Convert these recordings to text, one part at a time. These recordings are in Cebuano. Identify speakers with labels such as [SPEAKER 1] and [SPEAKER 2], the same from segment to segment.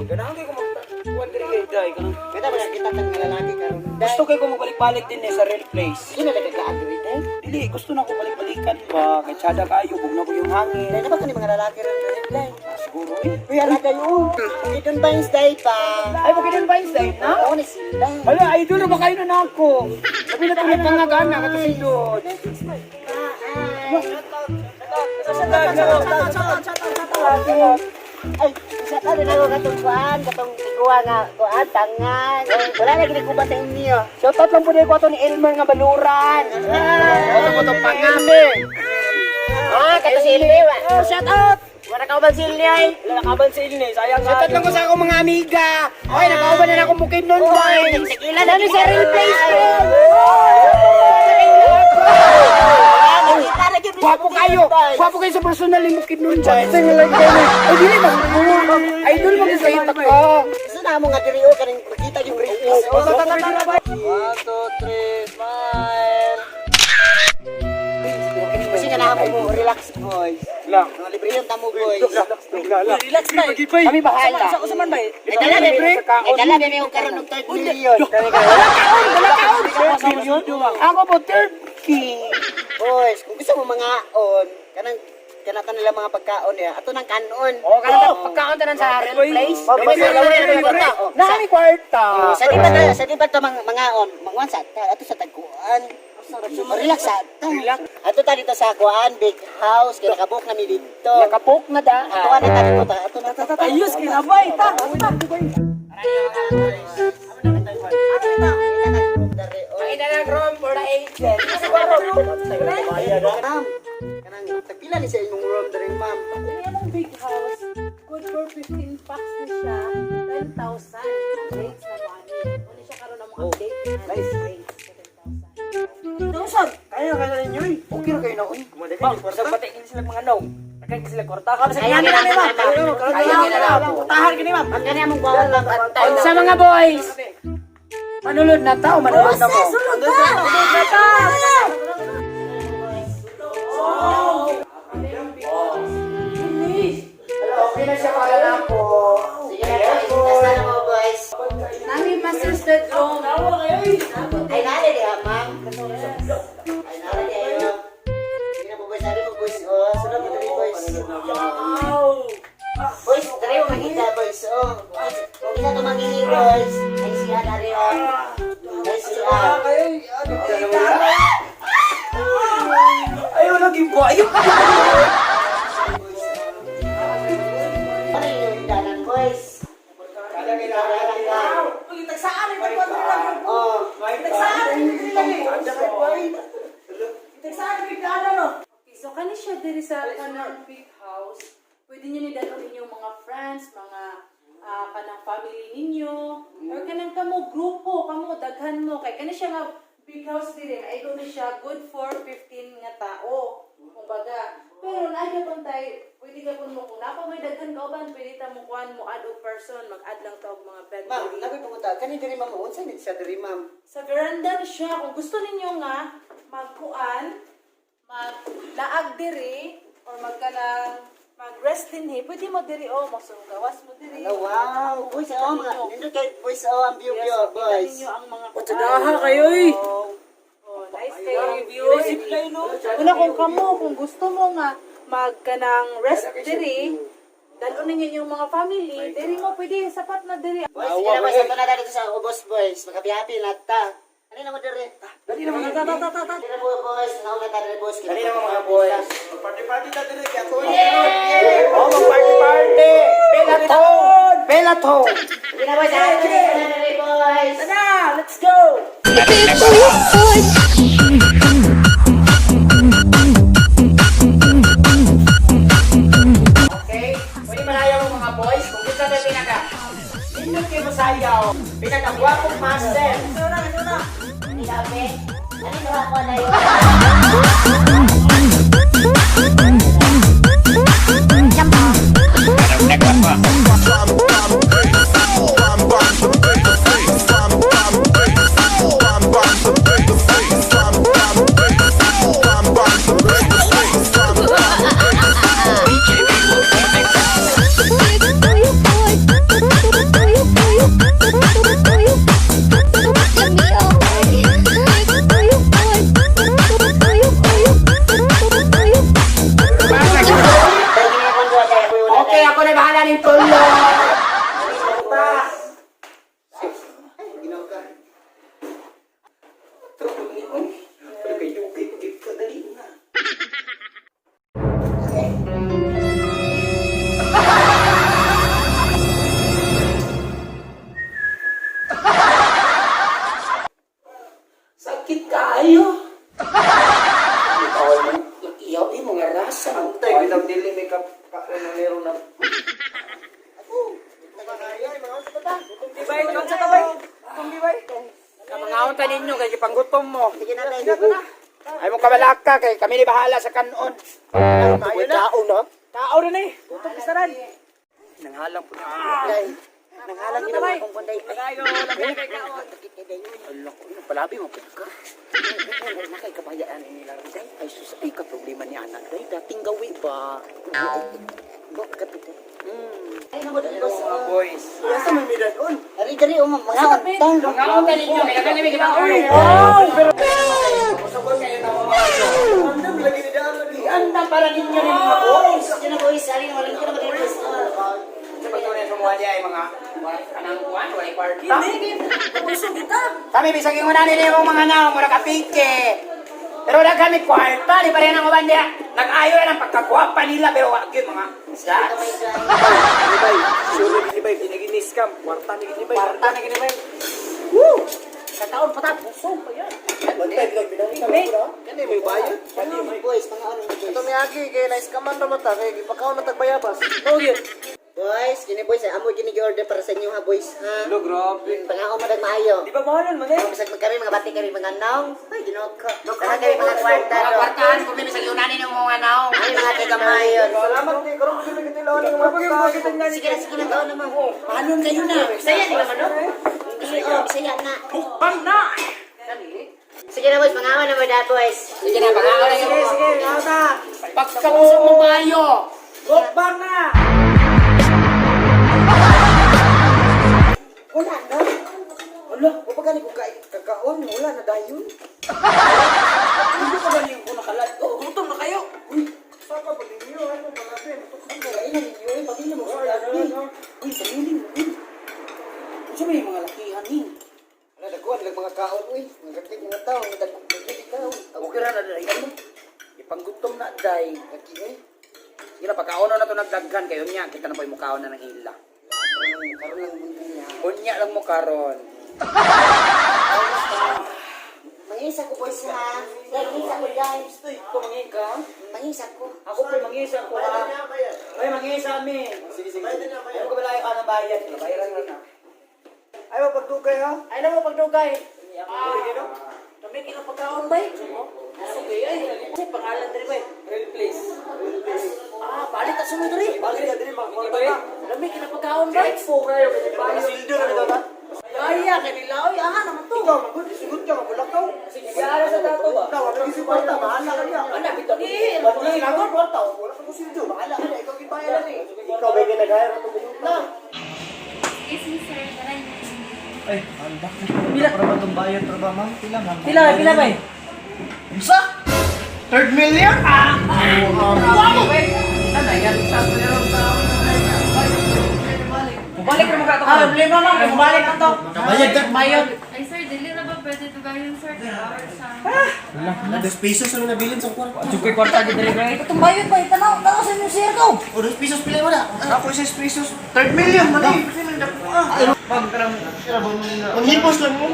[SPEAKER 1] Ganahan kay ko magkuan diri kay Day kanang.
[SPEAKER 2] Kita ba kita tang nga lalaki karon, day?
[SPEAKER 1] Gusto kay ko magbalik-balik din eh sa real place.
[SPEAKER 2] Di na nagka-agree, day.
[SPEAKER 1] Dili, gusto na ko balik-balikan ba kay tsada kayo bugna ko yung hangin.
[SPEAKER 2] Day na ba kani mga lalaki ron diri, day?
[SPEAKER 1] Ah, siguro eh.
[SPEAKER 2] Uy, ala kayo. Bukidnon Vines, day pa.
[SPEAKER 1] Ay, Bukidnon Vines day na?
[SPEAKER 2] Oo na sila.
[SPEAKER 1] Hala, idol na ba kayo na nako? Sabi na tuloy pang nagana kato si Dod.
[SPEAKER 2] Ay, isa ka rin ako katong kuan, katong ikuha nga kuan, tangan. Wala na ginikuba sa inyo.
[SPEAKER 1] Shoutout lang po din ko ato ni Elmer nga baluran.
[SPEAKER 2] Ano mo itong pangami? Ah, kato si Ilmi.
[SPEAKER 1] Shout out!
[SPEAKER 2] Wala ka ba si Ilmi ay?
[SPEAKER 1] Wala nakauban si Ilne, sayang. Shoutout lang ko sa akong mga amiga. Oy, nakauban na akong Bukidnon Vines.
[SPEAKER 2] Tequila
[SPEAKER 1] Ano sa real place ko? Gwapo kayo! Gwapo kayo sa personal ni Bukidnon Vines. Ay, dili ba? Idol mo sa itak ka.
[SPEAKER 2] Gusto na mo nga diri o kaning makita yung reels.
[SPEAKER 3] One, two, three, smile.
[SPEAKER 2] Kasi nga na mo relax, boys.
[SPEAKER 1] Lang.
[SPEAKER 2] Mga libre yung tamo, boys.
[SPEAKER 3] Relax na.
[SPEAKER 1] Kami bahala.
[SPEAKER 3] Sa man ba?
[SPEAKER 2] Ay dala be, ay dala be may karon og 3 million.
[SPEAKER 1] Ako po, third king.
[SPEAKER 2] Boys, kung gusto mo mga on, kanang kanatan nila mga pagkaon niya, ato nang kanon.
[SPEAKER 1] O, kanang pagkaon tanan sa real place.
[SPEAKER 2] Oh,
[SPEAKER 1] Nami kwarta.
[SPEAKER 2] Sa di ba ta, sa di ba ta mga on, manguan sa ta, ato sa tagkuan. Relax sa ta. Ato ta dito sa kuan, big house, kay nakabook na mi dito.
[SPEAKER 1] Nakapok na
[SPEAKER 2] Ato
[SPEAKER 1] daan.
[SPEAKER 2] na ta dito ta, ato na ta.
[SPEAKER 3] Ayos kinabay ta.
[SPEAKER 1] Pakita ng room for the agent.
[SPEAKER 2] Ma'am, kanang tagpila ni sa inyong room diri, ma'am?
[SPEAKER 4] Kaya mong big house, good for 15 packs na siya, 10,000. Rates na mo ani. Ano siya karon na mong update na
[SPEAKER 1] Nice.
[SPEAKER 4] rates, 10,000.
[SPEAKER 1] Kaya kaya ninyo eh. Okay ra kayo na oy.
[SPEAKER 3] Ma'am, sa pati ini sila mga naw. Nagkay sila kwarta. Kami sa
[SPEAKER 2] Kaya na na, ma'am.
[SPEAKER 1] Kaya nila na ako.
[SPEAKER 3] Tahan kini, ma'am.
[SPEAKER 2] Ang kani among bawal ma'am antay.
[SPEAKER 1] Sa mga boys. Manulod na ta o manulod na mo?
[SPEAKER 4] Sulod ta!
[SPEAKER 1] Okay na siya para na ako.
[SPEAKER 2] Sige na, boys, basta na mo, boys.
[SPEAKER 4] Nami master's bedroom.
[SPEAKER 2] Ay nare diha, ma'am. Ay nare diha yo. Sige na po, boys, ari mo, boys. Oh, sunod mo diri, boys. Boys, diri mo makita, boys. Oh. Kung isa to mangingi, boys. Ay siya dari oh. Ay siya.
[SPEAKER 1] Ayaw lagi po. Ayaw.
[SPEAKER 2] Ano yung danan, boys? Danan ka.
[SPEAKER 3] Tagsaan ay pagkuan lang.
[SPEAKER 2] Oh.
[SPEAKER 3] Tagsaan ay Tagsaan ay plano no.
[SPEAKER 4] Okay, so kani siya diri sa kanang big house. Pwede niyo ni dalhin inyong mga friends, mga kanang family ninyo, or kanang kamo grupo, kamo daghan mo kay kani siya nga big house diri, naigo ni siya good for 15 nga tao. Kumbaga, pero naa gyapon tay, pwede gyapon mo kung naa pa may daghan kauban, pwede ta mo kuan mo add og person, mag-add lang ta og mga bed
[SPEAKER 2] Ma'am,
[SPEAKER 4] diri.
[SPEAKER 2] nakoy panguta. Kani diri, ma'am, unsa ni siya diri, ma'am?
[SPEAKER 4] Sa veranda ni siya, kung gusto ninyo nga magkuan, maglaag diri or magkanang mag-rest din he, pwede mo diri oh, magsugawas mo diri.
[SPEAKER 2] Hello, wow. Boys, oh, mga nindot kay boys, oh, ang view
[SPEAKER 4] Yes,
[SPEAKER 2] view,
[SPEAKER 4] makita
[SPEAKER 2] boys.
[SPEAKER 4] ninyo ang mga kuan.
[SPEAKER 3] Tsadaha kayo eh.
[SPEAKER 4] Oh, nice kayo view. Una kung kamo, kung gusto mo nga magkanang rest diri, dalo ninyo yung mga family, diri mo pwede sapat na diri.
[SPEAKER 2] Boys, sige na, boys, ato na dito sa ubos, boys. Makabihapi na ta. Ano na mo diri?
[SPEAKER 1] Dali na mga
[SPEAKER 2] Dali na mo, boys. Nauna ta diri, boys.
[SPEAKER 1] Dali na mga boys.
[SPEAKER 3] Party-party ta diri kay ako.
[SPEAKER 1] Oh, mag-party party. Pelaton. Pelaton.
[SPEAKER 2] Sige na, boys. Ah, dali na diri, boys.
[SPEAKER 3] Na, let's go.
[SPEAKER 1] Okay? Pwede malayo mo mga boys. Kung gusto mo pinaka nindot kayo masayaw. Pinaka gwapong master.
[SPEAKER 2] Grabe. Ano na ako na yun?
[SPEAKER 3] Bitaw dili may kap kaon na. Di ba yun sa tabay? Di ba?
[SPEAKER 1] Kamangaon ta ninyo kay gipanggutom mo.
[SPEAKER 2] Sige na tayo.
[SPEAKER 1] Ay mo kabalaka kay kami ni bahala sa kanon.
[SPEAKER 2] Maayo na. Tao na.
[SPEAKER 3] Tao rin eh. Gutom kisaran.
[SPEAKER 1] Nanghalang po na.
[SPEAKER 2] Day. Nanghalang ginawa akong kunday.
[SPEAKER 3] Tayo, lamig kay kaon.
[SPEAKER 1] Ala ko, ino, palabi mo pud ka.
[SPEAKER 2] Nakay kabayaan nila day. Ay sus, ay ka problema ni anak day. Dating gawi ba? Ba kapit. Ay nako boss.
[SPEAKER 1] Mga boys.
[SPEAKER 2] Asa may midanon? Ari diri oh mga ta.
[SPEAKER 1] Mangaon ta ninyo kay kami gipanggutom. Usabon kayo na mga
[SPEAKER 3] Andam lagi ni daan lagi.
[SPEAKER 1] Andam para ninyo ni mga boys.
[SPEAKER 2] Sige na boys, ari wala ko na mag-request.
[SPEAKER 1] Sa pagtuloy sa mga ay mga kanang kuan, walay kwarta.
[SPEAKER 4] Hindi, busog kita.
[SPEAKER 1] Kami bisag ingon ani nimo mga naong mura ka pike. Pero wala kami kwarta, di pa rin ang uban diha. Nag-ayo na ng pagkakuha pa nila pero wa gyud mga stats.
[SPEAKER 3] Ni bay, sure ni bay dinagini scam. Kwarta ni gini bay.
[SPEAKER 1] Kwarta na gini bay.
[SPEAKER 2] Kataon pa ta busog pa yan.
[SPEAKER 3] Bantay lang binang Kani may bayad.
[SPEAKER 2] Boys, mga ano boys.
[SPEAKER 3] Ito miagi kay na scaman ra mata kay gipakaon na tagbayabas. No yun.
[SPEAKER 2] Boys, kini boys, amo gini order para sa inyo ha boys ha.
[SPEAKER 3] Lo grabe.
[SPEAKER 2] Pangako mo maayo.
[SPEAKER 3] Di ba mahalon man eh?
[SPEAKER 2] Bisag magkami mga bati kami mga naong. Ay Ginoo ko. Daghan kami mga kwarta
[SPEAKER 1] Mga
[SPEAKER 2] do.
[SPEAKER 1] kwartahan kung may bisag ingon ani nimo mga naong.
[SPEAKER 2] Ay mga kagamayon.
[SPEAKER 3] Salamat ni karon ko dili katilaw ni mga
[SPEAKER 2] Sige na, sige na, kaon naman.
[SPEAKER 1] Mahalon kayo na.
[SPEAKER 2] Bisaya di ba man no? Hindi, oh, Bisaya na.
[SPEAKER 1] Mukbang na.
[SPEAKER 2] Sige na boys, mangawa na mo da boys.
[SPEAKER 1] Sige na, pangaon na
[SPEAKER 3] Sige, sige, na.
[SPEAKER 1] Pagkabusog mo maayo.
[SPEAKER 3] Mukbang na.
[SPEAKER 2] Wala na.
[SPEAKER 3] Wala, wa pa gani ko kakaon, wala na dayon. Hindi pa gani ko nakalat. Oh, gutom na kayo. Uy, saka pa ninyo ano palabi, matukhan
[SPEAKER 2] Wala na ninyo, eh, pamilya mo sa dati.
[SPEAKER 1] Uy, pamilya mo. Uy. Unsa may mga lakihan ni?
[SPEAKER 3] Wala dagkuan lang mga kaon uy, mga gagtig mga tao, mga dagkog kaon.
[SPEAKER 1] Okay ra na dai mo. Ipanggutom na day.
[SPEAKER 3] Laki eh.
[SPEAKER 1] Sige na, pagkaon na to nagdaghan kayo niya, kita na po yung mukhaon na ng hila.
[SPEAKER 3] Karon lang bunting niya.
[SPEAKER 1] Unya lang mo karon.
[SPEAKER 2] Mangisa ko boys ha. Dahil mangisa ko guys.
[SPEAKER 3] Uy, ko mangika.
[SPEAKER 2] Mangisa ko.
[SPEAKER 3] Ako pa mangisa ko ha. Ay, mangisa mi. Sige, sige. Ano ko balay ka ng bayad? Bayaran na na. Ay, pagdugay ha.
[SPEAKER 4] Ay na mo pagdugay. Kami kina pagkaon bay. Busog eh ay. Kasi pangalan diri bay.
[SPEAKER 3] Real place. Real place.
[SPEAKER 4] Ah, balik ta sunod diri.
[SPEAKER 3] Balik ka diri mga
[SPEAKER 4] Lami kina pagkaon bay.
[SPEAKER 3] Po kayo kay Sildo na bitaw ta.
[SPEAKER 4] Kaya kay nilaoy aha naman to.
[SPEAKER 3] Ikaw magud sugot ka mabulakaw. Sige, ara sa dato ba? Ikaw wala si kwarta, bahala ka niya.
[SPEAKER 4] Ana bitaw ni.
[SPEAKER 3] Wala si kwarta, wala ka sildo, bahala ka niya, ikaw gibayaran eh. Ikaw ba ginagaya ra tong na?
[SPEAKER 5] Excuse me, sir. Taray.
[SPEAKER 6] Ay, alda. Pila? Para ba itong bayad para ba, ma'am? Pila, ma'am?
[SPEAKER 3] Pila, pila bay?
[SPEAKER 6] Unsa? Third million? Ah!
[SPEAKER 3] Balik ra mo ka to. Ah, problema ma'am, bumalik na to.
[SPEAKER 6] Kabayad ka.
[SPEAKER 3] Bayad.
[SPEAKER 5] Ay, sir, dili na ba pwede dugayon, sir? Kay bawal sa...
[SPEAKER 6] 2 pesos ang nabilin sa kwarta.
[SPEAKER 3] Cukoy kwarta di diri bay.
[SPEAKER 2] Itong bayot bay, tanaw, tanaw sa inyo sir ko.
[SPEAKER 6] O, 2 pesos pila mo na. Ako 6 pesos. Third million, man eh. Kasi nang dako ah. Ma'am, karang... Manghipos lang mo.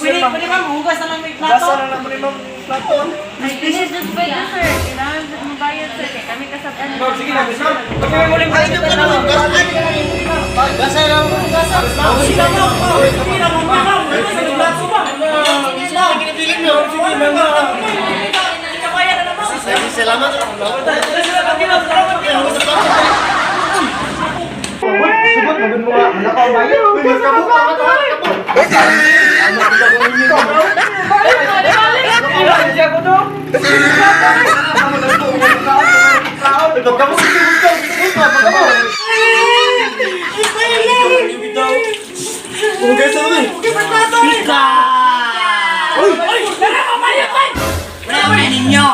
[SPEAKER 3] Pwede, pwede ma'am, hugas na lang may plato.
[SPEAKER 6] Plato.
[SPEAKER 5] Ay, dili jud pwede, sir. Kailangan jud mo bayad, sir. Kay kami kasab-an.
[SPEAKER 3] Ma'am, sige na, ma'am. Pagkain mo
[SPEAKER 6] Ay, ito ka naman. Gasa lang. Gasa.
[SPEAKER 3] Sila mo, sila mo, ma'am. Plato ba?
[SPEAKER 6] Salamat. Sugot, magun mo nga. Wala ka bayad.
[SPEAKER 1] Wala na ninyo.